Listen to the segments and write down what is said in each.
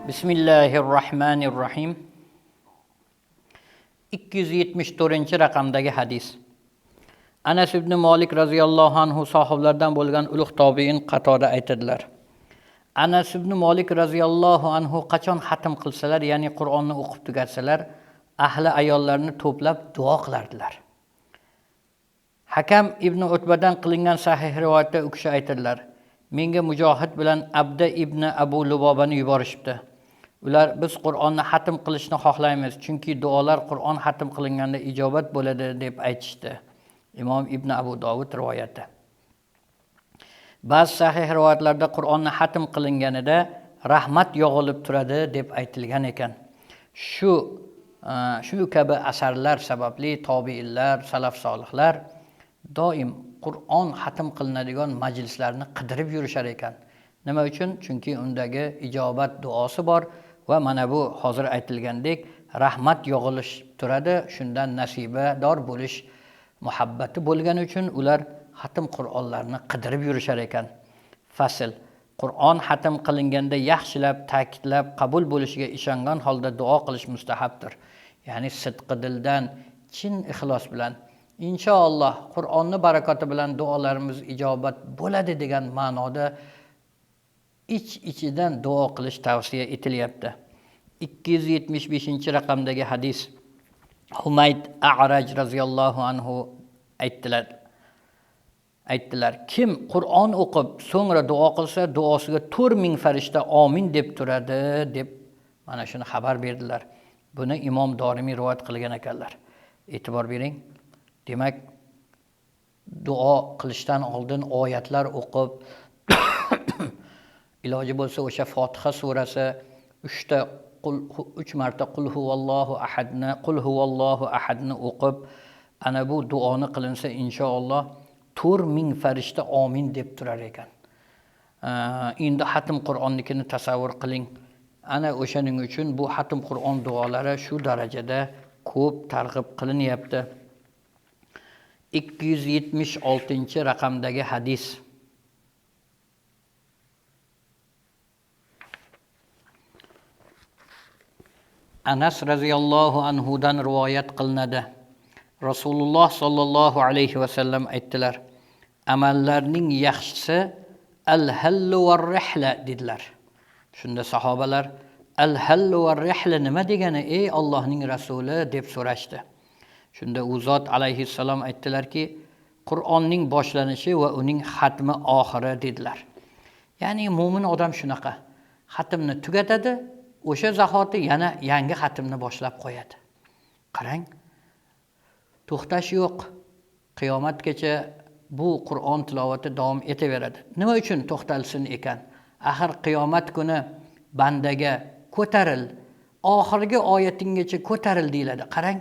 Bismillahirrahmanirrahim. 274-raqamdagi hadis. Anas ibn Malik roziyallohu anhu sahoblardan bo'lgan ulug' tobiin qatorida aytadilar. Anas ibn Malik roziyallohu anhu qachon xatm qilsalar, ya'ni Qur'onni o'qib tugatsalar, ahli ayollarni to'plab duo qilardilar. Hakam ibn Utbadan qilingan sahih rivoyatda u kishi aytadilar: Menga Mujohid bilan Abda ibn Abu Lubobani yuborishibdi. Ular biz Qur'onni xatm qilishni xohlaymiz, chunki duolar Qur'on xatm qilinganda ijobat bo'ladi deb aytishdi. Imom Ibn Abu Dovud rivoyati. Ba'zi sahih rivoyatlarda Qur'onni xatm qilinganida rahmat yog'ilib turadi deb aytilgan ekan. Shu kabi asarlar sababli tobiinlar, salaf solihlar doim Qur'on xatm qilinadigan majlislarni qidirib yurishar ekan. Nima uchun? Chunki undagi ijobat duosi bor va mana bu hozir aytilgandek rahmat yog'ilish turadi, shundan nasibador bo'lish muhabbati bo'lgani uchun ular xatm Qur'onlarni qidirib yurishar ekan. Fasl. Qur'on xatm qilinganda yaxshilab, ta'kidlab, qabul bo'lishiga ishongan holda duo qilish mustahabdir. Ya'ni sidqi dildan, chin ixlos bilan inshaalloh Qur'onni barakoti bilan duolarimiz ijobat bo'ladi degan ma'noda ich-ichidan duo qilish tavsiya etilyapti. 275-raqamdagi hadis. Humayd A'raj roziyallohu anhu aytdilar. Aytdilar, kim Qur'on o'qib, so'ngra duo qilsa, duosiga 4000 farishta amin deb turadi deb mana shuni xabar berdilar. Buni Imom Dorimiy rivoyat qilgan ekanlar. E'tibor bering. Demak, duo qilishdan oldin oyatlar o'qib, iloji bo'lsa o'sha Fotiha surasi 3 marta qul huvallohu ahadni, qul huvallohu ahadni o'qib, ana bu duoni qilinsa inshaalloh 4000 farishta amin deb turar ekan. Endi xatm Qur'onnikini tasavvur qiling. Ana o'shaning uchun bu xatm Qur'on duolari shu darajada ko'p targ'ib qilinyapti. 276-raqamdagi hadis. Anas roziyallohu anhudan rivoyat qilinadi. Rasululloh sollallohu alayhi va sallam aytdilar: Amallarning yaxshisi al-hallu var-rihla dedilar. Shunda sahobalar al-hallu var-rihla nima degani ey Allohning rasuli deb so'rashdi. Shunda u zot alayhissalom aytdilarki, Qur'onning boshlanishi va uning xatmi oxiri dedilar. Ya'ni mo'min odam shunaqa. Xatmni tugatadi, o'sha zahoti yana yangi xatmni boshlab qo'yadi. Qarang, to'xtash yo'q. Qiyomatgacha bu Qur'on tilovati davom etaveradi. Nima uchun to'xtalsin ekan? Axir qiyomat kuni bandaga ko'taril, oxirgi oyatinggacha ko'taril deyiladi. Qarang,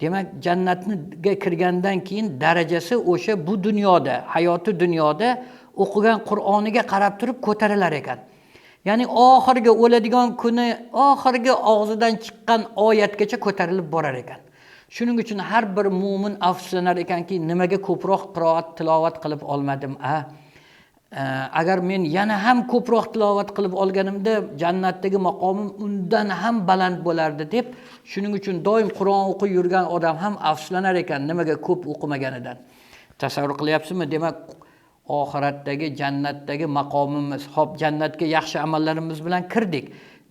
demak jannatga kirgandan keyin darajasi o'sha bu dunyoda, hayoti dunyoda o'qigan Qur'oniga qarab turib ko'tarilar ekan. Ya'ni oxirgi o'ladigan kuni, oxirgi og'zidan chiqqan oyatgacha ko'tarilib borar ekan. Shuning uchun har bir mo'min afsuslanar ekanki, nimaga ko'proq qiroat, tilovat qilib olmadim a? Agar men yana ham ko'proq tilovat qilib olganimda jannatdagi maqomim undan ham baland bo'lardi deb, shuning uchun doim Qur'on o'qib yurgan odam ham afsuslanar ekan, nimaga ko'p o'qimaganidan. Tasavvur qilyapsizmi? Demak, oxiratdagi, jannatdagi maqomimiz, xo'p, jannatga yaxshi amallarimiz bilan kirdik,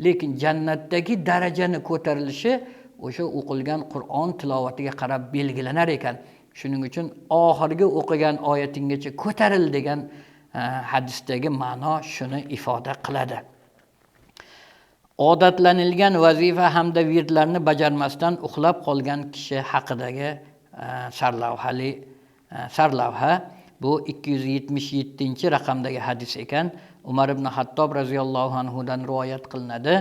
lekin jannatdagi darajani ko'tarilishi o'sha o'qilgan Qur'on tilovatiga qarab belgilanar ekan. Shuning uchun oxirgi o'qigan oyatinggacha ko'taril degan hadisdagi ma'no shuni ifoda qiladi. Odatlanilgan vazifa hamda virdlarni bajarmasdan uxlab qolgan kishi haqidagi sarlavha bu 277-raqamdagi hadis ekan. Umar ibn Hattob roziyallohu anhudan rivoyat qilinadi.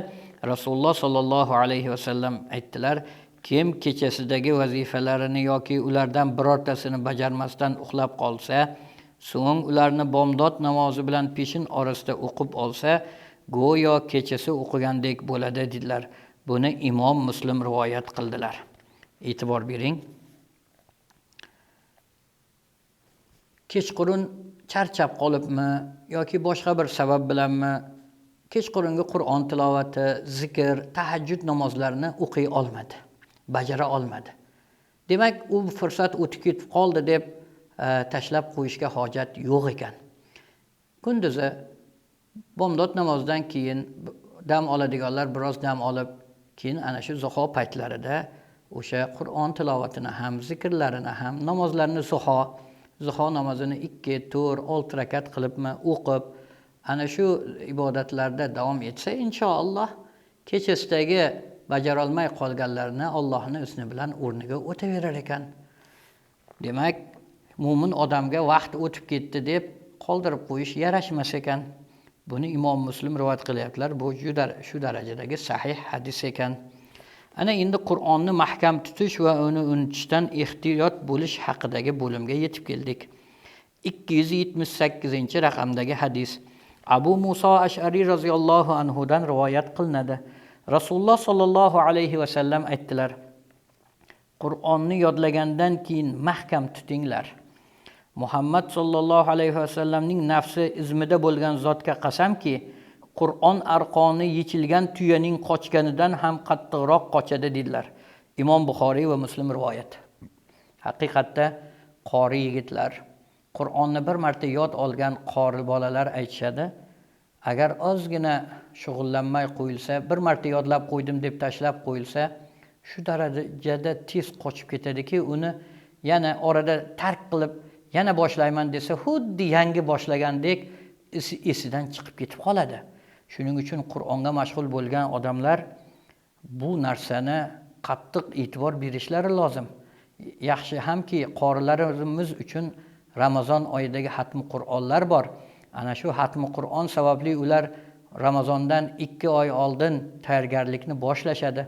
Rasululloh sollallohu alayhi va sallam aytdilar: kim kechasidagi vazifalarini yoki ulardan birortasini bajarmasdan uxlab qolsa, so'ng ularni bomdod namozi bilan peshin orasida o'qib olsa, go'yo kechasi o'qigandek bo'ladi dedilar. Buni Imom Muslim rivoyat qildilar. E'tibor bering. Kechqurun charchab qolibmi yoki boshqa bir sabab bilanmi Kechqurungi Qur'on tilovati, zikr, tahajjud namozlarini o'qiy olmadi, bajara olmadi. Demak, u fursat o'tib ketib qoldi deb tashlab qo'yishga hojat yo'q ekan. Kunduzi bomdod namozidan keyin dam oladiganlar biroz dam olib, keyin ana shu zuho paytlarida o'sha Qur'on tilovatini ham, zikrlarini ham, namozlarni zuho namozini 2, 4, 6 rakat qilibmi o'qib, ana shu ibodatlarda davom etsa, inshaalloh kechasidagi bajarolmay qolganlarini Allohning izni bilan o'rniga o'taverar ekan. Demak, mo'min odamga vaqt o'tib ketdi deb qoldirib qo'yish yarashmas ekan. Buni Imom Muslim rivoyat qilyaptilar. Bu juda shu darajadagi sahih hadis ekan. Ana endi Qur'onni mahkam tutish va uni unutishdan ehtiyot bo'lish haqidagi bo'limga yetib keldik. 278-raqamdagi hadis. Abu Musa Ash'ari roziyallohu anhu dan rivoyat qilinadi. Rasululloh sollallohu alayhi va sallam aytdilar: Qur'onni yodlagandan keyin mahkam tutinglar. Muhammad sollallohu alayhi va sallamning nafsi izmida bo'lgan zotga qasamki, Qur'on arqoni yechilgan tuyaning qochganidan ham qattiqroq qochadi dedilar. Imom Buxoriy va Muslim rivoyat. Haqiqatda qori yigitlar, Qur'onni bir marta yod olgan qori bolalar aytishadi, agar ozgina shug'ullanmay qo'yilsa, bir marta yodlab qo'ydim deb tashlab qo'yilsa, shu darajada tez qochib ketadiki, uni yana orada tark qilib, yana boshlayman desa, xuddi yangi boshlagandek esidan chiqib ketib qoladi. Shuning uchun Qur'onga mashg'ul bo'lgan odamlar bu narsani qattiq e'tibor berishlari lozim. Yaxshi hamki qorilarimiz uchun Ramazon oyidagi xatmi Qur'onlar bor. Ana shu xatmi Qur'on sababli ular Ramazondan 2 oy oldin tayyorgarlikni boshlashadi.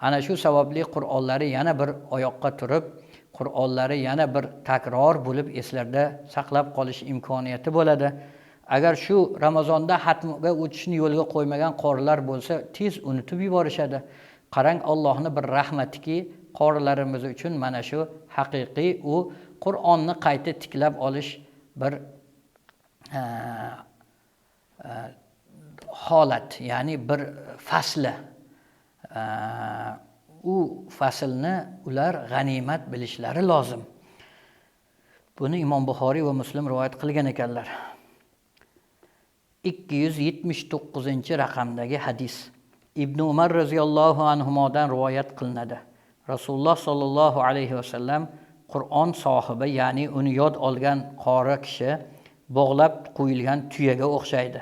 Ana shu sababli Qur'onlari yana bir oyoqqa turib, Qur'onlari yana bir takror bo'lib eslarda saqlab qolish imkoniyati bo'ladi. Agar shu Ramazonda xatmga o'tishni yo'lga qo'ymagan qorilar bo'lsa, tez unutib yuborishadi. Qarang, Allohning bir rahmatiki, qorilarimiz uchun mana shu haqiqiy u Qur'onni qayta tiklab olish bir holat, ya'ni bir fasli. U faslni ular g'animat bilishlari lozim. Buni Imom Buxoriy va Muslim rivoyat qilgan ekanlar. 279-raqamdagi hadis. Ibn Umar roziyallohu anhumodan rivoyat qilinadi. Rasululloh sollallohu alayhi vasallam Qur'on sohibi, ya'ni uni yod olgan qori kishi bog'lab qo'yilgan tuyaga o'xshaydi.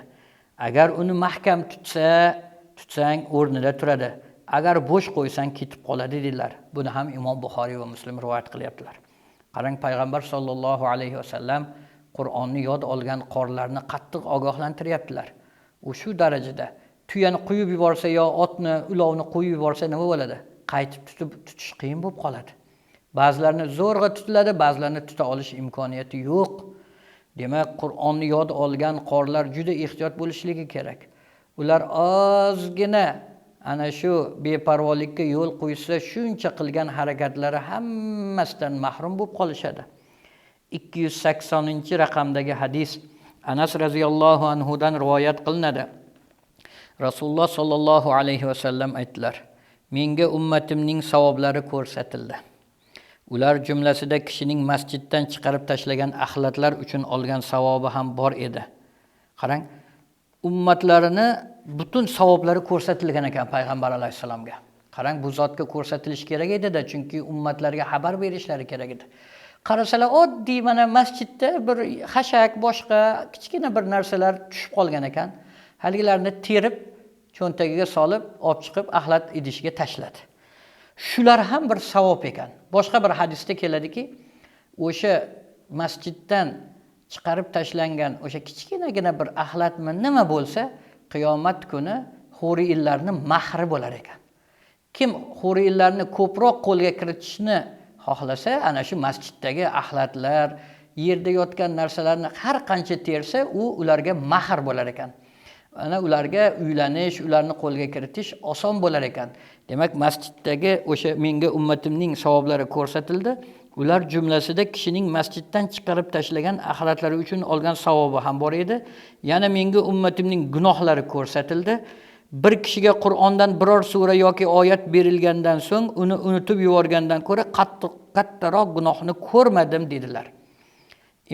Agar uni mahkam tutsang o'rnida turadi. Agar bo'sh qo'ysang ketib qoladi dedilar. Buni ham Imom Buxoriy va Muslim rivoyat qilyaptilar. Qarang, payg'ambar sollallohu alayhi vasallam Qur'onni yod olgan qorilarni qattiq ogohlantiryaptilar. U shu darajada tuyani qo'yib yuborsa yo otni, ulovni qo'yib yuborsa nima bo'ladi? Qaytib tutish qiyin bo'lib qoladi. Ba'zilarini zo'rg'a tutiladi, ba'zilarini tuta olish imkoniyati yo'q. Demak, Qur'onni yod olgan qorilar juda ehtiyot bo'lishligi kerak. Ular ozgina ana shu beparvolikka yo'l qo'ysa, shuncha qilgan harakatlari hammasidan mahrum bo'lib qolishadi. 280-raqamdagi hadis Anas roziyallohu anhu dan rivoyat qilinadi. Rasululloh sollallohu alayhi vasallam aytdilar: Menga ummatimning savoblari ko'rsatildi. Ular jumlasida kishining masjiddan chiqarib tashlagan axlatlar uchun olgan savobi ham bor edi. Qarang, ummatlarini butun savoblari ko'rsatilgan ekan payg'ambar alayhissalomga. Qarang, bu zotga ko'rsatilishi kerak edi-da, chunki ummatlarga xabar berishlari kerak edi. Qarasalar, oddiy mana masjidda bir xashak, boshqa kichkina bir narsalar tushib qolgan ekan. Haligilarni terib, cho'ntagiga solib, olib chiqib axlat idishiga tashladi. Shular ham bir savob ekan. Boshqa bir hadisda keladiki, o'sha masjiddan chiqarib tashlangan o'sha kichkinagina bir axlatmi nima bo'lsa, qiyomat kuni huriillarning mahri bo'lar ekan. Kim huriillarni ko'proq qo'lga kiritishni xohlasa, ana shu masjiddagi axlatlar, yerda yotgan narsalarni har qancha tersa, u ularga mahr bo'lar ekan. Ana ularga uylanish, ularni qo'lga kiritish oson bo'lar ekan. Demak, masjiddagi o'sha menga ummatimning savoblari ko'rsatildi. Ular jumlasida kishining masjiddan chiqarib tashlagan axlatlari uchun olgan savobi ham bor edi. Yana menga ummatimning gunohlari ko'rsatildi. Bir kishiga Qur'ondan biror sura yoki oyat berilgandan so'ng uni unutib yuborgandan ko'ra qattiq kattaroq gunohni ko'rmadim dedilar.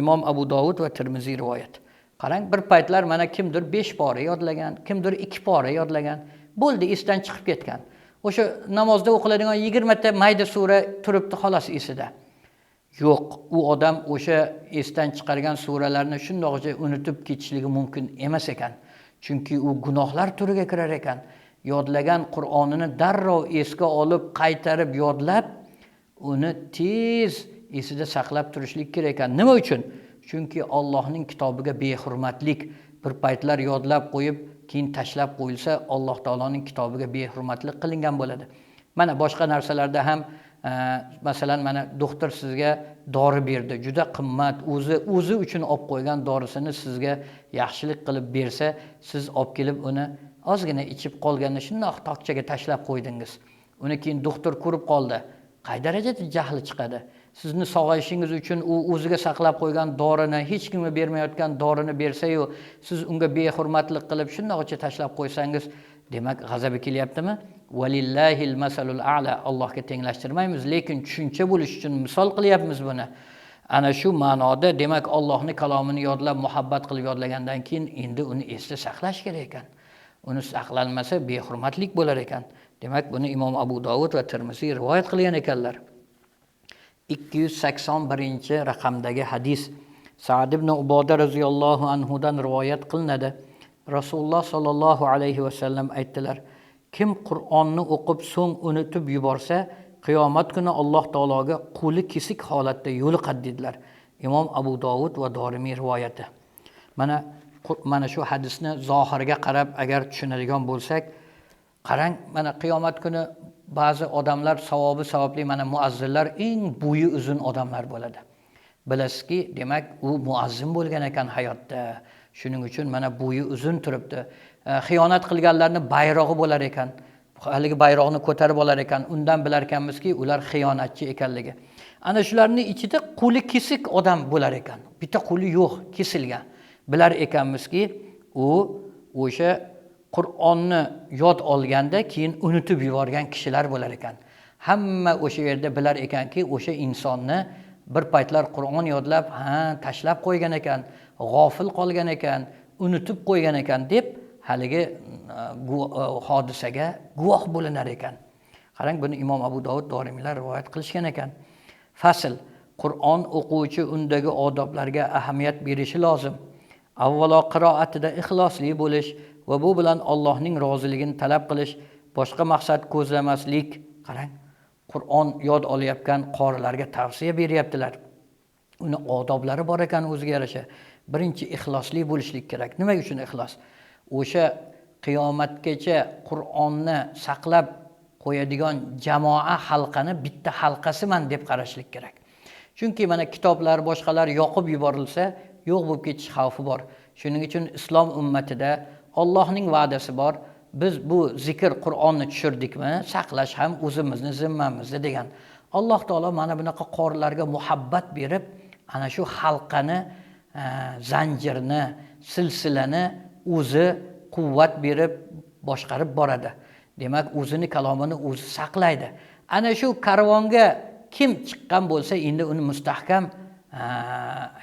Imom Abu Dovud va Termiziy rivoyat. Qarang, bir paytlar mana kimdir 5 pora yodlagan, kimdir 2 pora yodlagan. Bo'ldi, esdan chiqib ketgan. O'sha namozda o'qiladigan 20 ta mayda sura turibdi xolos esida. Yo'q, u odam o'sha esdan chiqargan suralarni shundoqcha unutib ketishligi mumkin emas ekan. Chunki u gunohlar turiga kirar ekan. Yodlagan Qur'onini darrov esga olib, qaytarib yodlab, uni tez esida saqlab turishlik kerak ekan. Nima uchun? Chunki Allohning kitobiga behurmatlik, bir paytlar yodlab qo'yib, keyin tashlab qo'yilsa, Alloh taoloning kitobiga behurmatlik qilingan bo'ladi. Mana boshqa narsalarda ham, masalan, mana doktor sizga dori berdi, juda qimmat, o'zi uchun olib qo'ygan dorisini sizga yaxshilik qilib bersa, siz olib kelib uni ozgina ichib qolganini shundoq tokchaga tashlab qo'ydingiz. Uni keyin doktor ko'rib qoldi. Qay darajada jahli chiqadi? Sizni sog'ayishingiz uchun u o'ziga saqlab qo'ygan dorini, hech kimga bermayotgan dorini bersa-yu, siz unga behurmatlik qilib shundoqcha tashlab qo'ysangiz, demak g'azabi kelyaptimi? Valillahil masalul a'la. Allohga tenglashtirmaymiz, lekin tushuncha bo'lish uchun misol qilyapmiz buni. Ana shu ma'noda demak Allohning kalomini yodlab, muhabbat qilib yodlagandan keyin endi uni esda saqlash kerak ekan. Uni saqlanmasa behurmatlik bo'lar ekan. Demak, buni Imom Abu Dovud va Termiziy rivoyat qilgan ekanlar. 281-raqamdagi hadis Sa'd ibn Uboda radhiyallohu anhu dan rivoyat qilinadi. Rasululloh sallallohu alayhi va sallam aytdilar: kim Qur'onni o'qib so'ng unutib yuborsa, qiyomat kuni Alloh taologa qo'li kesik holatda yo'liqadi dedilar. Imom Abu Dovud va Dorimiy rivoyati. Mana shu hadisni zohiriga qarab agar tushunadigan bo'lsak, qarang, mana qiyomat kuni ba'zi odamlar savobi sababli mana muazzinlar eng bo'yi uzun odamlar bo'ladi. Bilasizki, demak, u muazzin bo'lgan ekan hayotda. Shuning uchun mana bo'yi uzun turibdi. Xiyonat qilganlarning bayrog'i bo'lar ekan. Haligi bayroqni ko'tarib olar ekan. Undan bilar ekanmizki, ular xiyonatchi ekanligi. Ana shularning ichida qo'li kesik odam bo'lar ekan. Bitta qo'li yo'q, kesilgan. Bilar ekanmizki, u o'sha Qur'onni yod olganda keyin unutib yuborgan kishilar bo'lar ekan. Hamma o'sha yerda bilar ekanki, o'sha insonni bir paytlar Qur'on yodlab, ha, tashlab qo'ygan ekan, g'ofil qolgan ekan, unutib qo'ygan ekan deb haligi hodisaga guvoh bo'linar ekan. Qarang, buni Imom Abu Dovud Dorimiylar rivoyat qilishgan ekan. Fasl: Qur'on o'quvchi undagi odoblarga ahamiyat berishi lozim. Avvalo qiroatida ixlosli bo'lish va bu bilan Allohning roziligini talab qilish, boshqa maqsad ko'zlamaslik. Qarang, Qur'on yod olayotgan qorilarga tavsiya beryaptilar. Uni odoblari bor ekan o'ziga yarasha. Birinchi ixlosli bo'lishlik kerak. Nima uchun ixlos? O'sha qiyomatgacha Qur'onni saqlab qo'yadigan jamoa halqani bitta halqasiman deb qarashlik kerak. Chunki mana kitoblar, boshqalar yoqib yuborilsa, yo'q bo'lib ketish xavfi bor. Shuning uchun islom ummatida Allohning va'dasi bor. Biz bu zikr Qur'onni tushirdikmi, saqlash ham o'zimizni zimmamizda degan. Alloh taolo mana bunaqa qorilarga muhabbat berib, ana shu halqani, zanjirni, silsilani o'zi quvvat berib boshqarib boradi. Demak, o'zini kalomini o'zi saqlaydi. Ana shu karvonga kim chiqqan bo'lsa, endi uni mustahkam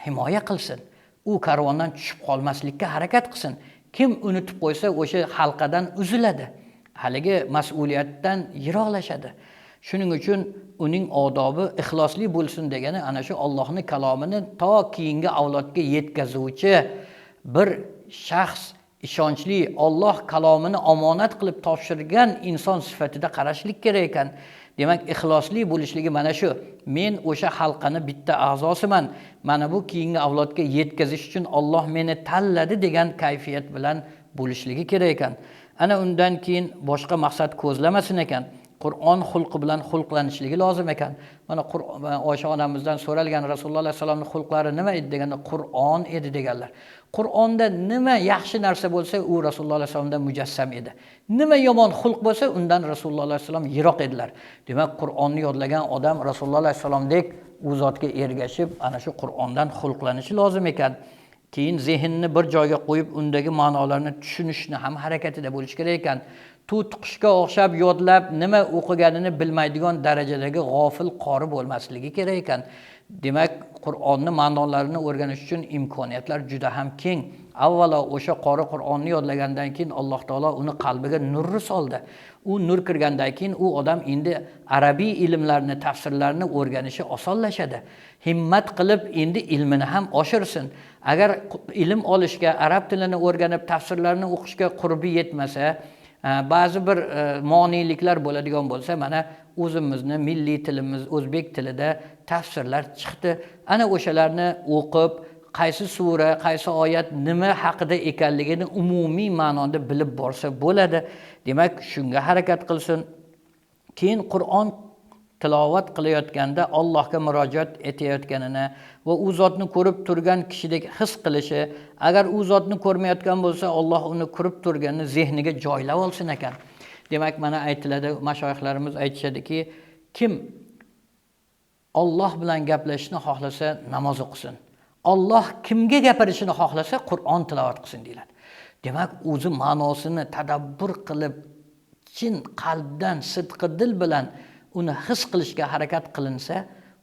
himoya qilsin. U karvondan tushib qolmaslikka harakat qilsin. Kim unutib qo'ysa, o'sha halqadan uziladi. Haligi mas'uliyatdan yiroqlashadi. Shuning uchun uning odobi ixlosli bo'lsin degani ana shu Allohning kalomini to keyingi avlodga yetkazuvchi bir shaxs, ishonchli, Alloh kalomini omonat qilib topshirgan inson sifatida qarashlik kerak ekan. Demak, ixlosli bo'lishligi mana shu. Men o'sha halqani bitta a'zosiman. Mana bu keyingi avlodga yetkazish uchun Alloh meni tanladi degan kayfiyat bilan bo'lishligi kerak ekan. Ana undan keyin boshqa maqsad ko'zlamasin ekan. Qur'on xulqi bilan xulqlanishligi lozim ekan. Mana Oysha onamizdan so'ralgan Rasululloh alayhissalomning xulqlari nima edi deganda Qur'on edi deganlar. Qur'onda nima yaxshi narsa bo'lsa, u Rasululloh alayhissalomda mujassam edi. Nima yomon xulq bo'lsa, undan Rasululloh alayhissalom yiroq edilar. Demak, Qur'onni yodlagan odam Rasululloh alayhissalomdek u zotga ergashib, ana shu Qur'ondan xulqlanishi lozim ekan. Keyin zehnni bir joyga qo'yib, undagi ma'nolarni tushunishni ham harakatida bo'lish kerak ekan. To'tiqushga o'xshab yodlab, nima o'qiganini bilmaydigan darajadagi g'ofil qori bo'lmasligi kerak ekan. Demak, Qur'onni ma'nolarini o'rganish uchun imkoniyatlar juda ham keng. Avvalo o'sha qori Qur'onni yodlagandan keyin Alloh taolo uni qalbiga nurni soldi. U nur kirgandan keyin u odam endi arabiy ilmlarni, tafsirlarni o'rganishi osonlashadi. Himmat qilib endi ilmini ham oshirsin. Agar ilm olishga, arab tilini o'rganib, tafsirlarni o'qishga qurbi yetmasa, ba'zi bir moniyliklar bo'ladigan bo'lsa, mana o'zimizni milliy tilimiz o'zbek tilida tafsirlar chiqdi. Ana o'shalarni o'qib, qaysi sura, qaysi oyat nima haqida ekanligini umumiy ma'noda bilib borsa bo'ladi. Demak, shunga harakat qilsin. Keyin Qur'on tilovat qilayotganda Allohga murojaat etayotganini va u zotni ko'rib turgan kishidek his qilishi, agar u zotni ko'rmayotgan bo'lsa, Alloh uni ko'rib turganini zehniga joylab olsin ekan. Demak, mana aytiladi, mashoyixlarimiz aytishadiki, kim Alloh bilan gaplashishni xohlasa namoz o'qisin. Alloh kimga gapirishini xohlasa Qur'on tilovat qilsin deyiladi. Demak, o'zi ma'nosini tadabbur qilib, chin qalbdan, sidqi dil bilan uni his qilishga harakat qilinsa,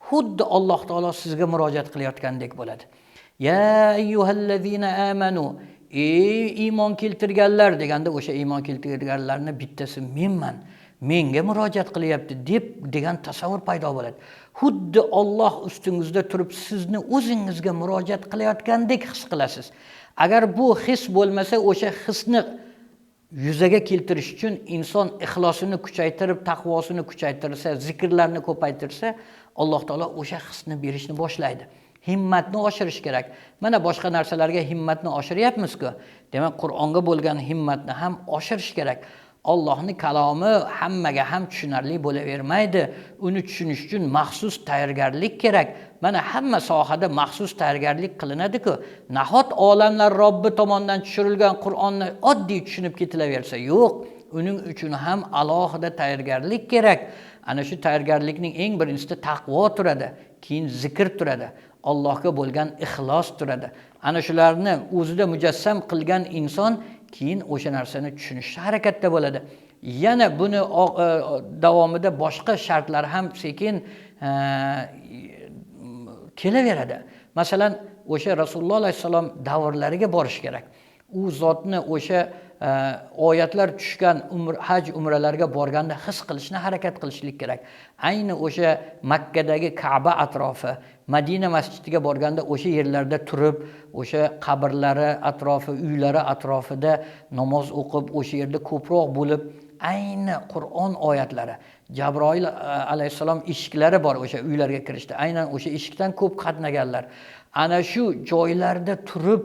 xuddi Alloh taolo sizga murojaat qilayotgandek bo'ladi. Ya ayyuhallazina amanu, ey iymon keltirganlar deganda o'sha iymon keltirganlarning bittasi menman, menga murojaat qilyapti deb degan tasavvur paydo bo'ladi. Xuddi Alloh ustingizda turib sizni o'zingizga murojaat qilayotgandek his qilasiz. Agar bu his bo'lmasa, o'sha hisni yuzaga keltirish uchun inson ixlosini kuchaytirib, taqvosini kuchaytirsa, zikrlarni ko'paytirsa, Alloh taolo o'sha hisni berishni boshlaydi. Himmatni oshirish kerak. Mana boshqa narsalarga himmatni oshiryapmiz-ku. Demak, Qur'onga bo'lgan himmatni ham oshirish kerak. Allohning kalomi hammaga ham tushunarli bo'lavermaydi. Uni tushunish uchun maxsus tayyorgarlik kerak. Mana hamma sohada maxsus tayyorgarlik qilinadi-ku. Nahot olamlar Robbi tomonidan tushirilgan Qur'onni oddiy tushunib ketilaversa, yo'q. Uning uchun ham alohida tayyorgarlik kerak. Ana shu tayyorgarlikning eng birinchisida taqvo turadi, keyin zikr turadi, Allohga bo'lgan ixlos turadi. Ana shularni o'zida mujassam qilgan inson keyin o'sha narsani tushunishga harakatda bo'ladi. Yana buni davomida boshqa shartlar ham sekin kelaveradi. Masalan, o'sha Rasululloh alayhissalom davrlariga borish kerak. U zotni o'sha oyatlar tushgan haj umralarga borganda his qilishni harakat qilishlik kerak. Ayni o'sha Makkadagi Ka'ba atrofi, Madina masjidiga borganda o'sha yerlarda turib, o'sha qabrlari atrofi, uylari atrofida namoz o'qib, o'sha yerda ko'proq bo'lib, ayni Qur'on oyatlari, Jabroil alayhissalom eshiklari bor o'sha uylarga kirishda, aynan o'sha eshikdan ko'p qatnaganlar. Ana shu joylarda turib,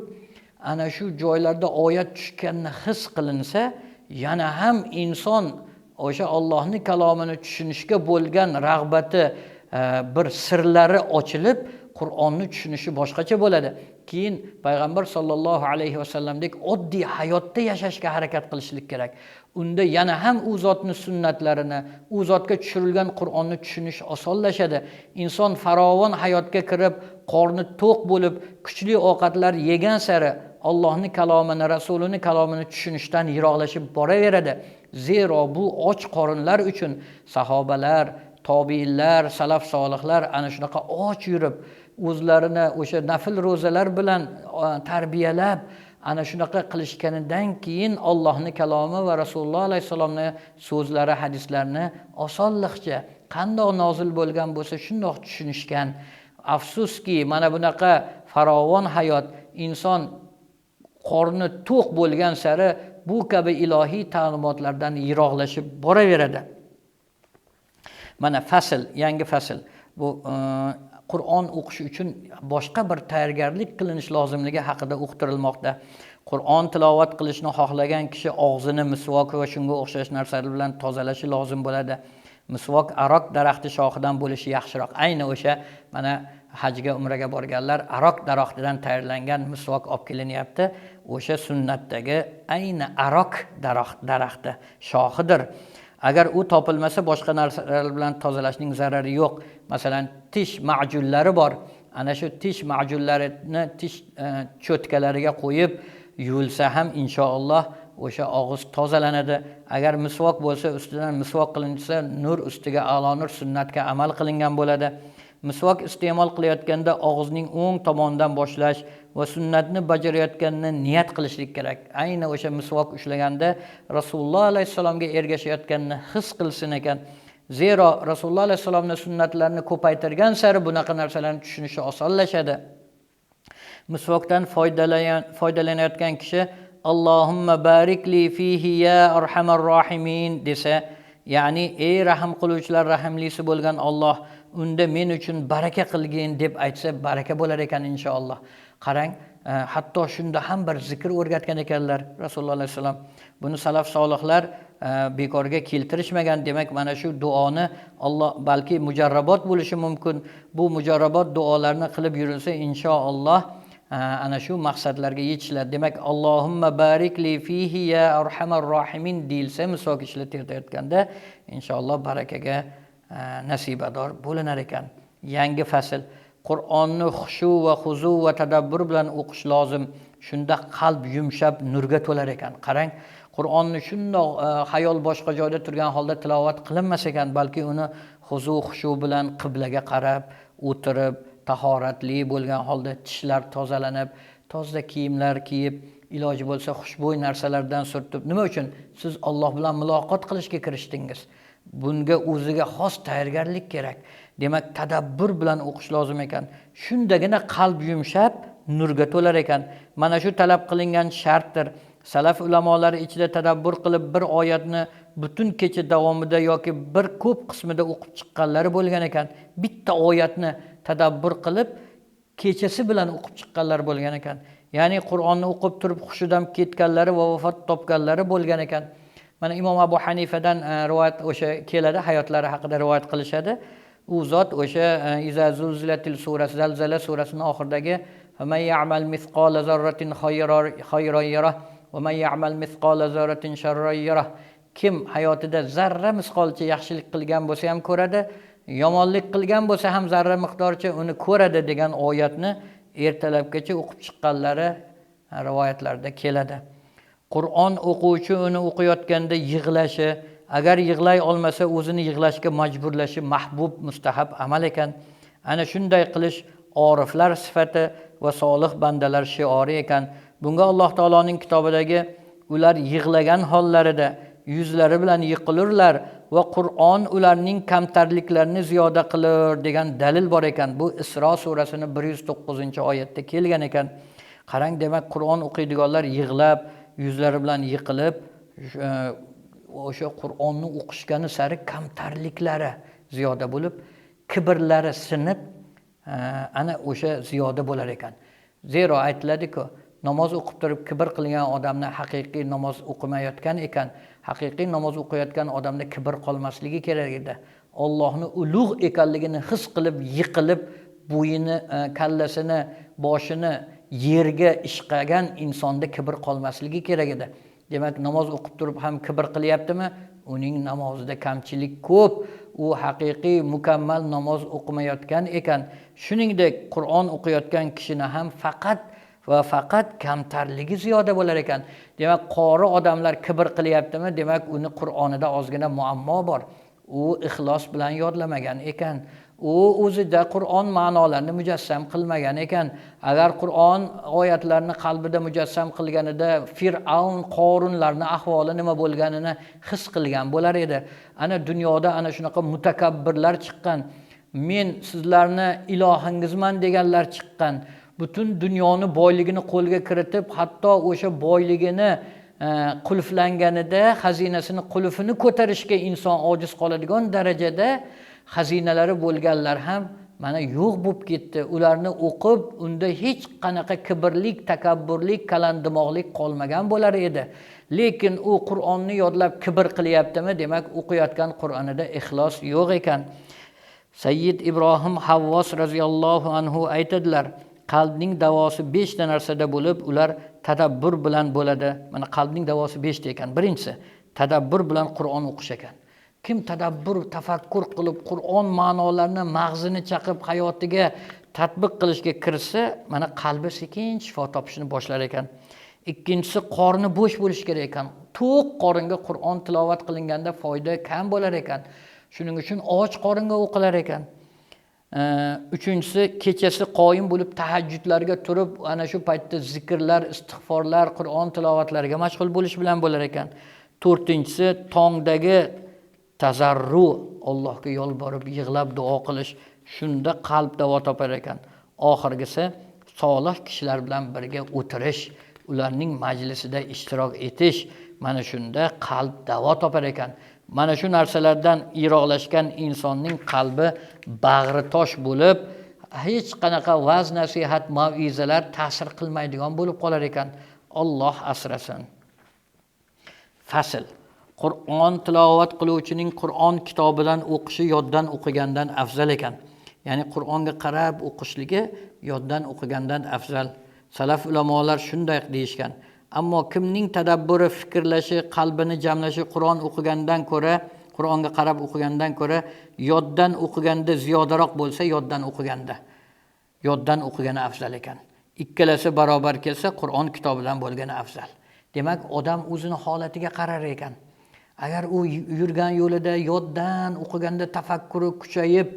ana shu joylarda oyat tushganini his qilinsa, yana ham inson o'sha Allohning kalomini tushunishga bo'lgan rag'bati, bir sirlari ochilib, Qur'onni tushunishi boshqacha bo'ladi. Keyin payg'ambar sollallohu alayhi vasallamdek oddiy hayotda yashashga harakat qilishlik kerak. Unda yana ham u zotning sunnatlarini, u zotga tushirilgan Qur'onni tushunish osonlashadi. Inson farovon hayotga kirib, qorni to'q bo'lib, kuchli ovqatlar yegan sari Allohning kalomini, Rasulining kalomini tushunishdan yiroqlashib boraveradi. Zero bu och qorinlar uchun sahobalar, tobiinlar, salaf solihlar ana shunaqa och yurib, o'zlarini o'sha nafl ro'zalar bilan tarbiyalab, ana shunaqa qilishganidan keyin Allohning kalomi va Rasululloh alayhissalomning so'zlari, hadislarini osonlikcha qandoq nozil bo'lgan bo'lsa shundoq tushunishgan. Afsuski, mana bunaqa farovon hayot, inson qorni to'q bo'lgan sari bu kabi ilohiy ta'limotlardan yiroqlashib boraveradi. Mana fasl, yangi fasl. Bu Qur'on o'qish uchun boshqa bir tayyorgarlik qilinish lozimligi haqida uqtirilmoqda. Qur'on tilovat qilishni xohlagan kishi og'zini misvok va shunga o'xshash narsalar bilan tozalashi lozim bo'ladi. Misvok arok daraxti shoxidan bo'lishi yaxshiroq. Ayni o'sha mana hajga, umraga borganlar arok daraxtidan tayyorlangan misvok olib kelinyapti. O'sha sunnatdagi ayni arok daraxti shoxidir. Agar u topilmasa boshqa narsalar bilan tozalashning zarari yo'q. Masalan, tish ma'junlari bor. Ana shu tish ma'junlarini tish cho'tkalariga qo'yib yuvilsa ham inshaalloh o'sha og'iz tozalanadi. Agar misvok bo'lsa, ustidan misvok qilinsa, nur ustiga a'lo nur sunnatga amal qilingan bo'ladi. Misvok iste'mol qilayotganda og'izning o'ng tomonidan boshlash va sunnatni bajarayotganini niyat qilishlik kerak. Ayni o'sha misvok ushlaganda Rasululloh alayhissalomga ergashayotganini his qilsin ekan. Zero Rasululloh alayhissalomning sunnatlarini ko'paytirgan sari bunaqa narsalarni tushunishi osonlashadi. Misvokdan foydalanayotgan kishi Allohumma barik li fihi ya arhamar rohimin desa, ya'ni ey rahm qiluvchilar rahimlisi bo'lgan Alloh, unda men uchun baraka qilgin deb aytsa, baraka bo'lar ekan inshaalloh. Qarang, hatto shunda ham bir zikr o'rgatgan ekanlar Rasululloh alayhissalom. Buni salaf solihlar bekorga keltirishmagan. Demak, mana shu duoni Alloh, balki mujarrabot bo'lishi mumkin. Bu mujarrabot duolarni qilib yurilsa inshaalloh ana shu maqsadlarga yetishiladi. Demak, Allohumma barik li fihi ya arhamar rohimin deyilsa misvok ishlatayotganda inshaalloh barakaga nasibador bo'linar ekan. Yangi fasl. Qur'onni xushu va huzu va tadabbur bilan o'qish lozim. Shunda qalb yumshab nurga to'lar ekan. Qarang, Qur'onni shundoq xayol boshqa joyda turgan holda tilovat qilinmas ekan, balki uni huzu xushu bilan qiblaga qarab o'tirib, tahoratli bo'lgan holda, tishlar tozalanib, toza kiyimlar kiyib, iloji bo'lsa xushbo'y narsalardan surtib. Nima uchun? Siz Alloh bilan muloqot qilishga kirishdingiz. Bunga o'ziga xos tayyorgarlik kerak. Demak, tadabbur bilan o'qish lozim ekan. Shundagina qalb yumshab, nurga to'lar ekan. Mana shu talab qilingan shartdir. Salaf ulamolari ichida tadabbur qilib bir oyatni butun kecha davomida yoki bir ko'p qismida o'qib chiqqanlari bo'lgan ekan. Bitta oyatni tadabbur qilib kechasi bilan o'qib chiqqanlar bo'lgan ekan. Ya'ni Qur'onni o'qib turib hushidan ketganlari va vafot topganlari bo'lgan ekan. Mana Imom Abu Hanifadan rivoyat o'sha keladi, hayotlari haqida rivoyat qilishadi. U zot o'sha Iza zulzilatil surasi, Zalzala surasining oxiridagi faman ya'mal misqala zarratin khayran yarah va man ya'mal misqala zarratin sharran yarah. Kim hayotida zarra misqolcha yaxshilik qilgan bo'lsa ham ko'radi, yomonlik qilgan bo'lsa ham zarra miqdorcha uni ko'radi degan oyatni ertalabgacha o'qib chiqqanlari rivoyatlarda keladi. Qur'on o'quvchi uni o'qiyotganda yig'lashi, agar yig'lay olmasa o'zini yig'lashga majburlashi mahbub, mustahab amal ekan. Ana shunday qilish oriflar sifati va solih bandalar shiori ekan. Bunga Alloh taoloning kitobidagi ular yig'lagan hollarida yuzlari bilan yiqilurlar va Qur'on ularning kamtarliklarini ziyoda qilur degan dalil bor ekan. Bu Isro surasining 109-oyatda kelgan ekan. Qarang, demak Qur'on o'qiydiganlar yig'lab, yuzlari bilan yiqilib, o'sha Qur'onni o'qishgani sari kamtarliklari ziyoda bo'lib, kibrlari sinib, ana o'sha ziyoda bo'lar ekan. Zero aytiladi-ku, namoz o'qib turib kibr qilgan odamni haqiqiy namoz o'qimayotgan ekan. Haqiqiy namoz o'qiyotgan odamda kibr qolmasligi kerak edi. Allohning ulug' ekanligini his qilib, yiqilib, bo'yini, kallasini, boshini yerga ishqagan insonda kibr qolmasligi kerak edi. Demak, namoz o'qib turib ham kibr qilyaptimi? Uning namozida kamchilik ko'p. U haqiqiy mukammal namoz o'qimayotgan ekan. Shuningdek, Qur'on o'qiyotgan kishini ham faqat va faqat kamtarligi ziyoda bo'lar ekan. Demak, qori odamlar kibr qilyaptimi? Demak, uni Qur'onida ozgina muammo bor. U ixlos bilan yodlamagan ekan. U o'zida Qur'on ma'nolarini mujassam qilmagan ekan. Agar Qur'on oyatlarini qalbida mujassam qilganida Fir'avn, Qorunlarning ahvoli nima bo'lganini his qilgan bo'lar edi. Ana dunyoda ana shunaqa mutakabbirlar chiqqan. Men sizlarni ilohingizman deganlar chiqqan. Butun dunyoni boyligini qo'lga kiritib, hatto o'sha boyligini qulflanganida xazinasini qulfini ko'tarishga inson ojiz qoladigan darajada xazinalari bo'lganlar ham mana yo'q bo'lib ketdi. Ularni o'qib, unda hech qanaqa kibrlik, takabburlik, kalandimoqlik qolmagan bo'lar edi. Lekin u Qur'onni yodlab kibr qilyaptimi? Demak, o'qiyotgan Qur'onida ixlos yo'q ekan. Sayyid Ibrohim Havvos radhiyallohu anhu aytadilar, qalbning davosi 5 ta narsada bo'lib, ular tadabbur bilan bo'ladi. Mana qalbning davosi 5 ta ekan. Birinchisi, tadabbur bilan Qur'on o'qish ekan. Kim tadabbur, tafakkur qilib, Qur'on ma'nolarini mag'zini chaqib hayotiga tatbiq qilishga kirsa, mana qalbi sekin shifo topishni boshlar ekan. Ikkinchisi, qorni bo'sh bo'lishi kerak ekan. To'q qoringa Qur'on tilovat qilinganda foyda kam bo'lar ekan. Shuning uchun och qoringa o'qilar ekan. Uchinchisi, kechasi qoyim bo'lib tahajjudlarga turib, ana shu paytda zikrlar, istig'forlar, Qur'on tilovatlariga mashg'ul bo'lish bilan bo'lar ekan. To'rtinchisi, tongdagi tazarru, Allohga yolborib, yig'lab duo qilish, shunda qalb davo topar ekan. Oxirgisi, solih kishilar bilan birga o'tirish, ularning majlisida ishtirok etish, mana shunda qalb davo topar ekan. Mana shu narsalardan yiroqlashgan insonning qalbi bag'ri tosh bo'lib, hech qanaqa va'z nasihat, mav'izalar ta'sir qilmaydigan bo'lib qolar ekan. Alloh asrasin. Fasl. Qur'on tilovat qiluvchining Qur'on kitobidan o'qishi yoddan o'qigandan afzal ekan. Ya'ni Qur'onga qarab o'qishligi yoddan o'qigandan afzal. Salaf ulamolar shunday deyishgan. Ammo kimning tadabburi, fikrlashi, qalbini jamlashi Qur'on o'qigandan ko'ra, Qur'onga qarab o'qigandan ko'ra yoddan o'qiganda ziyodaroq bo'lsa, yoddan o'qigani afzal ekan. Ikkalasi barobar kelsa, Qur'on kitobidan bo'lgani afzal. Demak, odam o'zini holatiga qarar ekan. Agar u yurgan yo'lida yoddan o'qiganda tafakkuri kuchayib,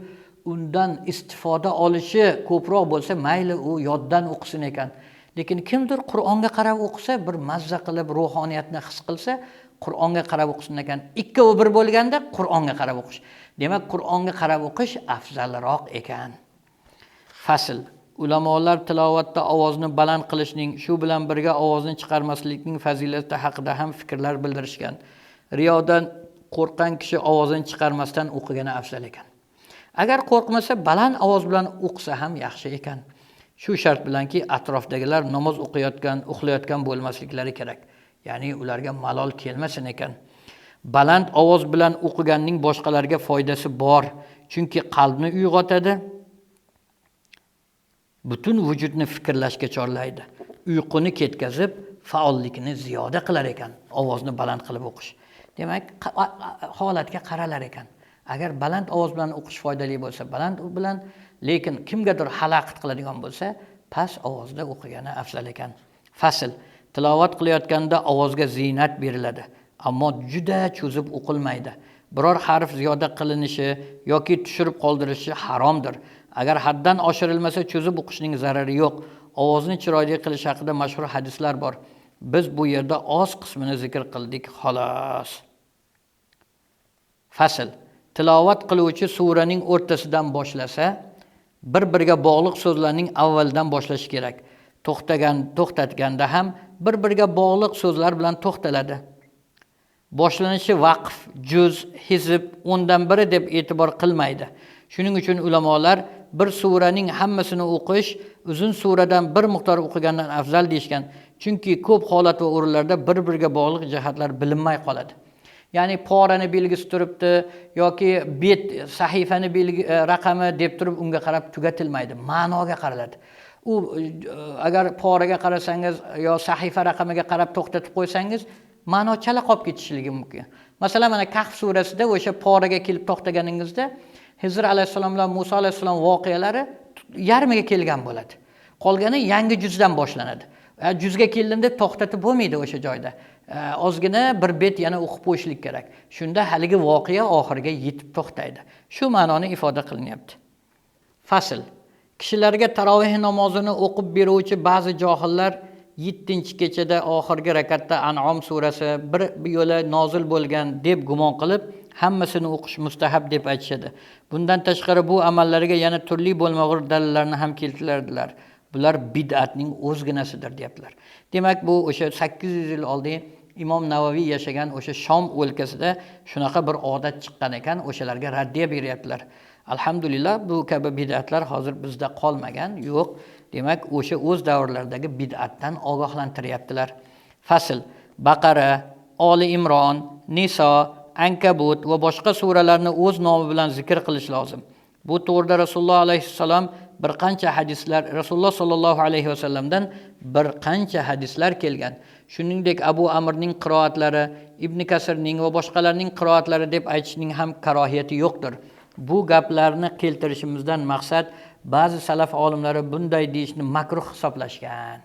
undan istifoda olishi ko'proq bo'lsa, mayli u yoddan o'qisin ekan. Lekin kimdir Qur'onga qarab o'qisa, bir mazza qilib ruhoniyatni his qilsa, Qur'onga qarab o'qisin ekan. Ikkovi bir bo'lganda Qur'onga qarab o'qish. Demak, Qur'onga qarab o'qish afzalroq ekan. Fasl. Ulamolar tilovatda ovozni baland qilishning, shu bilan birga ovozni chiqarmaslikning fazilati haqida ham fikrlar bildirishgan. Riyodan qo'rqqan kishi ovozini chiqarmasdan o'qigani afzal ekan. Agar qo'rqmasa, baland ovoz bilan o'qisa ham yaxshi ekan. Shu shart bilanki, atrofdagilar namoz o'qiyotgan, uxlayotgan bo'lmasliklari kerak. Ya'ni ularga malol kelmasin ekan. Baland ovoz bilan o'qiganning boshqalarga foydasi bor, chunki qalbni uyg'otadi, butun vujudni fikrlashga chorlaydi. Uyquni ketkazib, faollikni ziyoda qilar ekan ovozni baland qilib o'qish. Demak, holatga qaralar ekan. Agar baland ovoz bilan o'qish foydali bo'lsa, baland bilan, lekin kimgadir xalaqit qiladigan bo'lsa, past ovozda o'qigani afzal ekan. Fasl. Tilovat qilayotganda ovozga ziynat beriladi, ammo juda cho'zib o'qilmaydi. Biror harf ziyoda qilinishi yoki tushirib qoldirishi haromdir. Agar haddan oshirilmasa, cho'zib o'qishning zarari yo'q. Ovozni chiroyli qilish haqida mashhur hadislar bor. Biz bu yerda oz qismini zikr qildik, xolos. Fasl. Tilovat qiluvchi suraning o'rtasidan boshlasa, bir-biriga bog'liq so'zlarning avvalidan boshlashi kerak. To'xtatganda ham bir-biriga bog'liq so'zlar bilan to'xtaladi. Boshlanishi vaqf, juz, hizb, 1/10 deb e'tibor qilmaydi. Shuning uchun ulamolar bir suraning hammasini o'qish uzun suradan bir miqdor o'qigandan afzal deyishgan. Chunki ko'p holat va o'rinlarda bir-biriga bog'liq jihatlar bilinmay qoladi. Ya'ni porani belgisi turibdi yoki bet, sahifani belgi raqami deb turib unga qarab tugatilmaydi, ma'noga qaraladi. U agar poraga qarasangiz yo sahifa raqamiga qarab to'xtatib qo'ysangiz, ma'no chala qolib ketishligi mumkin. Masalan, mana Kahf surasida o'sha poraga kelib to'xtaganingizda Hizr alayhissalom bilan Musa alayhissalom voqealari yarmiga kelgan bo'ladi. Qolgani yangi juzdan boshlanadi. Juzga keldim deb to'xtatib bo'lmaydi o'sha joyda. Ozgina bir bet yana o'qib qo'yishlik kerak. Shunda haligi voqea oxiriga yetib to'xtaydi. Shu ma'noni ifoda qilinyapti. Fasl. Kishilarga taroveh namozini o'qib beruvchi ba'zi johillar 7-kechada oxirgi rakatda An'om surasi bir yo'la nozil bo'lgan deb gumon qilib, hammasini o'qish mustahab deb aytishadi. Bundan tashqari bu amallariga yana turli bo'lmag'ur dalillarni ham keltiradilar. Bular bid'atning o'zginasidir deyaptilar. Demak, bu o'sha 800 yil oldin Imom Navaviy yashagan o'sha Shom o'lkasida shunaqa bir odat chiqqan ekan, o'shalarga raddiya beryaptilar. Alhamdulillah, bu kabi bid'atlar hozir bizda qolmagan, yo'q. Demak, o'sha o'z davrlaridagi bid'atdan ogohlantiryaptilar. Fasl. Baqara, Oli Imron, Niso, Ankabut va boshqa suralarni o'z nomi bilan zikr qilish lozim. Bu to'g'rida Rasululloh alayhissalom bir qancha hadislar, Rasululloh sollallohu alayhi vasallamdan bir qancha hadislar kelgan. Shuningdek, Abu Amrning qiroatlari, Ibn Kasirning va boshqalarning qiroatlari deb aytishning ham karohiyati yo'qdir. Bu gaplarni keltirishimizdan maqsad ba'zi salaf olimlari bunday deyishni makruh hisoblashgan.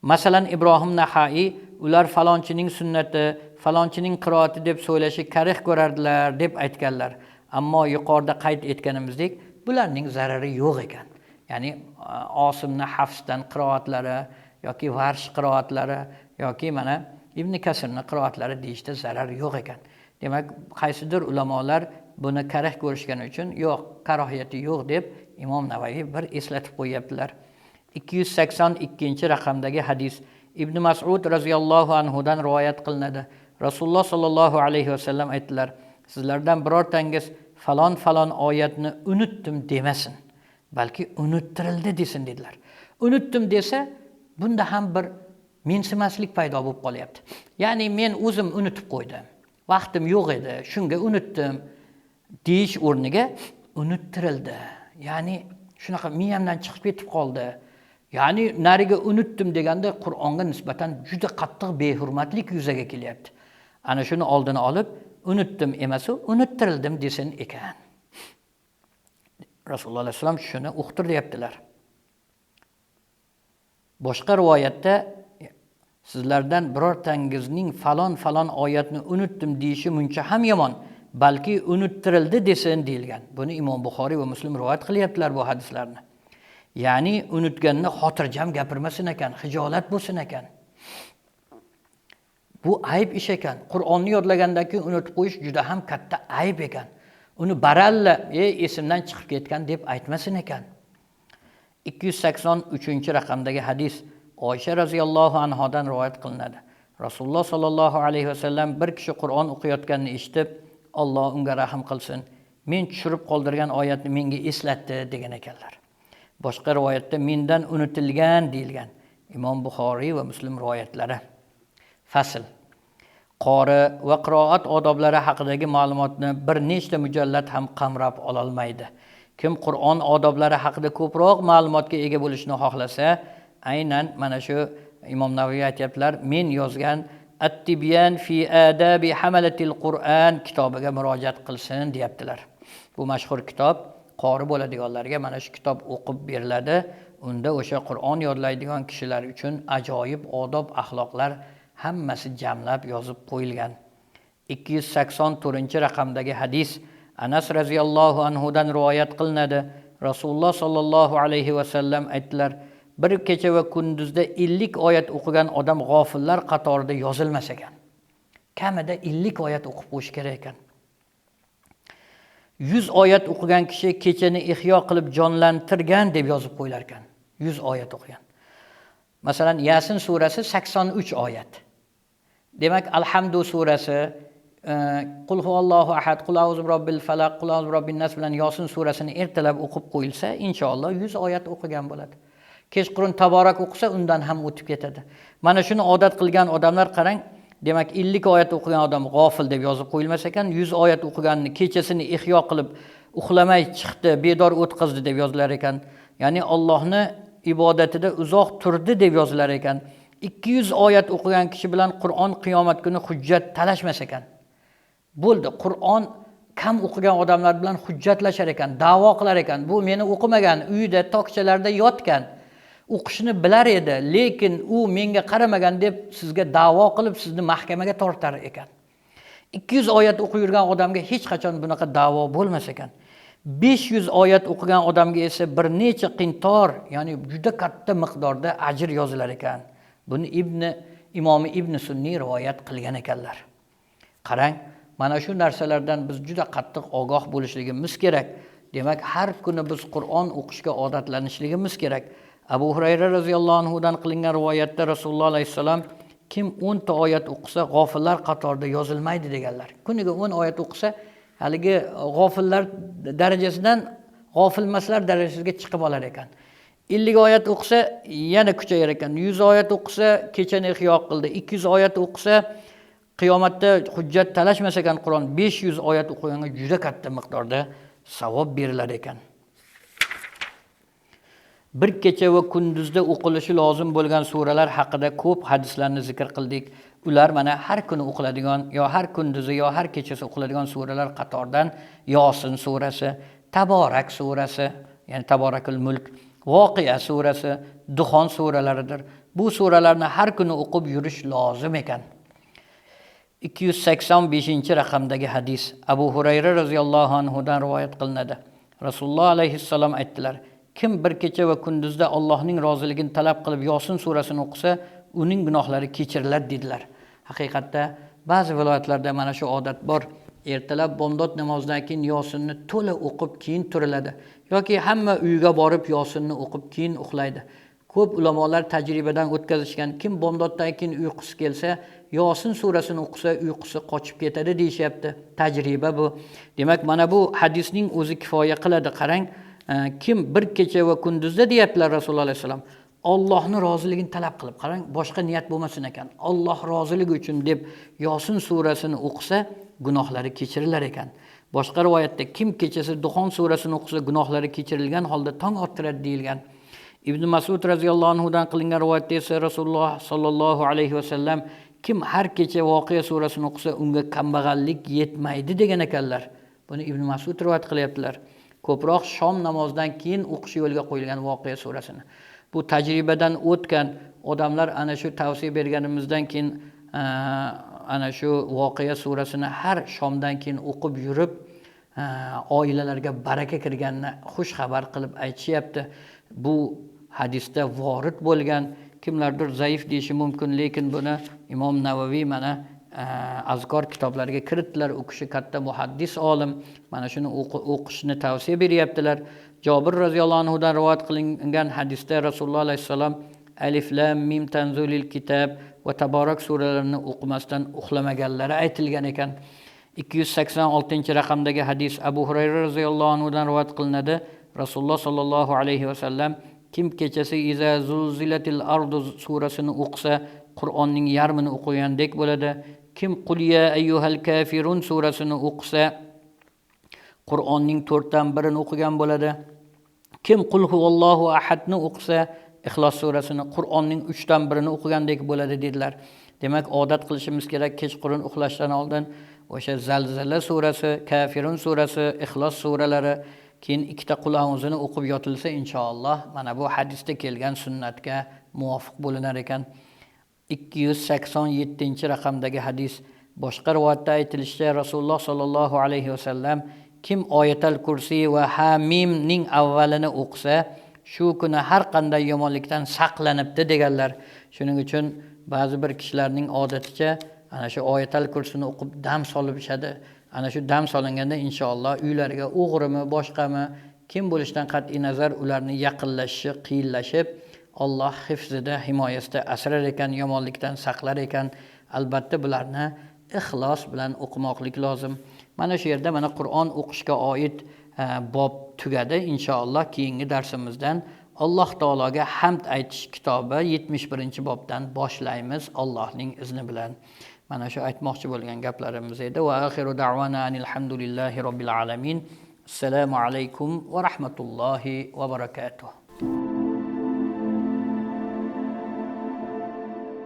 Masalan, Ibrohim Nahai ular falonchining sunnati, falonchining qiroati deb so'ylashi karih ko'rardilar deb aytganlar. Ammo yuqorida qayd etganimizdek, bularning zarari yo'q ekan. Ya'ni Osimni Hafsdan qiroatlari yoki Varsh qiroatlari yoki mana Ibn Kasirning qiroatlari deyishda zarar yo'q ekan. Demak, qaysidir ulamolar buni karih ko'rishgani uchun yo'q, karohiyati yo'q deb Imom Navaviy bir eslatib qo'yaptilar. 282-raqamdagi hadis Ibn Mas'ud radhiyallohu anhu dan rivoyat qilinadi. Rasululloh sollallohu alayhi vasallam aytdilar: sizlardan birortangiz falon falon oyatni unutdim demasin, balki unuttirildi desin dedilar. Unutdim desa, bunda ham bir mensimaslik paydo bo'lib qolyapti. Ya'ni men o'zim unutib qo'ydim, vaqtim yo'q edi, shunga unutdim deyish o'rniga unuttirildi. Ya'ni shunaqa miyamdan chiqib ketib qoldi. Ya'ni nariga unutdim deganda Qur'onga nisbatan juda qattiq behurmatlik yuzaga kelyapti. Ana shuni oldini olib, unutdim emas, unuttirildim desin ekan. Rasululloh alayhissalom shuni uqtiryaptilar. Boshqa rivoyatda sizlardan birortangizning falon falon oyatni unutdim deyishi muncha ham yomon, balki unuttirildi desin deyilgan. Buni Imom Buxoriy va Muslim rivoyat qilyaptilar bu hadislarni. Ya'ni unutganni xotirjam gapirmasin ekan, hijolat bo'lsin ekan. Bu ayb ish ekan. Qur'onni yodlagandan keyin unutib qo'yish juda ham katta ayb ekan. Uni baralla esimdan chiqib ketgan deb aytmasin ekan. 283-raqamdagi hadis Oysha radhiyallohu anhodan rivoyat qilinadi. Rasululloh sollallohu alayhi vasallam bir kishi Qur'on o'qiyotganini eshitib, Alloh unga rahim qilsin, men tushirib qoldirgan oyatni menga eslatdi degan ekanlar. Boshqa rivoyatda mendan unutilgan deyilgan. Imom Buxoriy va Muslim rivoyatlari. Fasl. Qori va qiroat odoblari haqidagi ma'lumotni bir nechta mujallad ham qamrab ololmaydi. Kim Qur'on odoblari haqida ko'proq ma'lumotga ega bo'lishni xohlasa, aynan mana shu Imom Navaviy aytayaptilar, men yozgan At-Tibyan fi adabi hamalatil Qur'an kitobiga murojaat qilsin deyaptilar. Bu mashhur kitob, qori bo'ladiganlarga mana shu kitob o'qib beriladi. Unda o'sha Qur'on yodlaydigan kishilar uchun ajoyib odob axloqlar hammasi jamlab yozib qo'yilgan. 284-raqamdagi hadis Anas radhiyallohu anhu dan rivoyat qilinadi. Rasululloh sollallohu alayhi vasallam aytdilar: bir kecha va kunduzda 50 oyat o'qigan odam g'ofillar qatorida yozilmas ekan. Kamida 50 oyat o'qib qo'yish kerak ekan. 100 oyat o'qigan kishi kechani ihyo qilib jonlantirgan deb yozib qo'yilar ekan. 100 oyat o'qigan. Masalan, Yasin surasi 83 oyat. Demak, Alhamdu surasi, Qul huvallohu ahad, Qul a'uzu birobbil falaq, Qul a'uzu birobbin nas bilan Yosin surasini ertalab o'qib qo'yilsa, inshaalloh 100 oyat o'qigan bo'ladi. Kechqurun Taborak o'qisa, undan ham o'tib ketadi. Mana shuni odat qilgan odamlar qarang, demak 50 oyat o'qigan odam g'ofil deb yozib qo'yilmas ekan, 100 oyat o'qiganini kechasini ihyo qilib uxlamay chiqdi, bedor o'tkazdi deb yozilar ekan. Ya'ni Allohni ibodatida uzoq turdi deb yozilar ekan. 200 oyat o'qigan kishi bilan Qur'on qiyomat kuni hujjat talashmas ekan. Bo'ldi, Qur'on kam o'qigan odamlar bilan hujjatlashar ekan, da'vo qilar ekan. Bu meni o'qimagan, uyda, tokchalarda yotgan, o'qishni bilar edi, lekin u menga qaramagan deb sizga da'vo qilib, sizni mahkamaga tortar ekan. 200 oyat o'qib yurgan odamga hech qachon bunaqa da'vo bo'lmas ekan. 500 oyat o'qigan odamga esa bir necha qintor, ya'ni juda katta miqdorda ajr yozilar ekan. Buni Imomi Ibn Sunniy rivoyat qilgan ekanlar. Qarang, mana shu narsalardan biz juda qattiq ogoh bo'lishligimiz kerak. Demak, har kuni biz Qur'on o'qishga odatlanishligimiz kerak. Abu Hurayra radhiyallohu anhu dan qilingan rivoyatda Rasululloh alayhissalom kim 10 ta oyat o'qisa, g'ofillar qatorida yozilmaydi deganlar. Kuniga 10 oyat o'qisa, Haligi g'ofillar darajasidan g'ofilmaslar darajasiga chiqib olar ekan. 50 oyat o'qisa yana kuchayar ekan. 100 oyat o'qisa kechani ihyo qildi. 200 oyat o'qisa qiyomatda hujjat talashmas ekan Qur'on. 500 oyat o'qiganga juda katta miqdorda savob berilar ekan. Bir kecha va kunduzda o'qilishi lozim bo'lgan suralar haqida ko'p hadislarni zikr qildik. Ular mana har kuni o'qiladigan yo har kunduzi yo har kechasi o'qiladigan suralar qatoridan Yosin surasi, Taborak surasi, ya'ni Taborakul Mulk, Voqea surasi, Duxon suralaridir. Bu suralarni har kuni o'qib yurish lozim ekan. 285-raqamdagi hadis Abu Hurayra roziyallohu anhu dan rivoyat qilinadi. Rasululloh alayhissalom aytdilar: kim bir kecha va kunduzda Allohning roziligini talab qilib Yosin surasini o'qisa, uning gunohlari kechiriladi dedilar. Haqiqatda ba'zi viloyatlarda mana shu odat bor. Ertalab bomdod namozidan keyin Yosinni to'la o'qib keyin turiladi yoki hamma uyga borib Yosinni o'qib keyin uxlaydi. Ko'p ulamolar tajribadan o'tkazishgan, kim bomdoddan keyin uyqusi kelsa, Yosin surasini o'qisa uyqusi qochib ketadi deyishyapti. Tajriba bu. Demak, mana bu hadisning o'zi kifoya qiladi. Qarang, kim bir kecha va kunduzda deyaptilar Rasululloh alayhissalom, Allohning roziligini talab qilib, qarang, boshqa niyat bo'lmasin ekan. Alloh roziligi uchun deb Yosin surasini o'qisa, gunohlari kechirilar ekan. Boshqa rivoyatda kim kechasi Duxon surasini o'qisa, gunohlari kechirilgan holda tong ottiradi deyilgan. Ibn Mas'ud roziyallohu anhu dan qilingan rivoyatda esa Rasululloh sollallohu alayhi vasallam kim har kecha Voqea surasini o'qisa, unga kambag'allik yetmaydi degan ekanlar. Buni Ibn Mas'ud rivoyat qilyaptilar. Ko'proq shom namozidan keyin o'qish yo'lga qo'yilgan Voqea surasini. Bu tajribadan o'tgan odamlar ana shu tavsiya berganimizdan keyin ana shu Voqea surasini har shomdan keyin o'qib yurib, oilalarga baraka kirganini xush xabar qilib aytishyapti. Bu hadisda vorid bo'lgan, kimlardir zaif deyishi mumkin, lekin buni Imom Navaviy mana azkor kitoblariga kiritdilar. U kishi katta muhaddis olim, mana shuni o'qishni tavsiya beryaptilar. Jobir roziyallohu anhu dan rivoyat qilingan hadisda Rasululloh alayhissalom Alif lam mim tanzilul kitob va Taborak suralarini o'qimasdan uxlamaganlari aytilgan ekan. 286-raqamdagi hadis Abu Hurayra roziyallohu anhu dan rivoyat qilinadi. Rasululloh sollallohu alayhi vasallam kim kechasi Iza zulzilatil ardu surasini o'qisa, Qur'onning yarmini o'qigandek bo'ladi. Kim Qul ya ayyuhal kafirun surasini o'qisa, Qur'onning 1/4 o'qigan bo'ladi. Kim Qul huvallohu ahadni o'qisa, Ixlos surasini Qur'onning 1/3 o'qigandek bo'ladi dedilar. Demak, odat qilishimiz kerak, kechqurun uxlashdan oldin o'sha Zalzala surasi, Kafirun surasi, Ixlos suralari, keyin 2 qul a'uzini o'qib yotilsa inshaalloh mana bu hadisda kelgan sunnatga muvofiq bo'linar ekan. 287-raqamdagi hadis boshqa rivoyatda aytilishicha Rasululloh sollallohu alayhi vasallam kim Oyatal Kursi va Hamimning avvalini o'qisa, shu kuni har qanday yomonlikdan saqlanibdi deganlar. Shuning uchun ba'zi bir kishilarning odaticha ana shu Oyatal Kursini o'qib dam solib ishadi. Ana shu dam solinganda inshaalloh uylariga o'g'rimi, boshqami, kim bo'lishidan qat'iy nazar ularni yaqinlashishi qiyinlashib, Alloh hifzida, himoyasida asrar ekan, yomonlikdan saqlar ekan. Albatta bularni ixlos bilan o'qimoqlik lozim. Mana shu yerda mana Qur'on o'qishga oid bob tugadi. Inshaalloh keyingi darsimizdan Alloh taologa hamd aytish kitobi 71-bobdan boshlaymiz Allohning izni bilan. Mana shu aytmoqchi bo'lgan gaplarimiz edi. Va axiru da'vana anil hamdulillahi robbil alamin. Assalomu alaykum va rahmatullohi va barakatuh.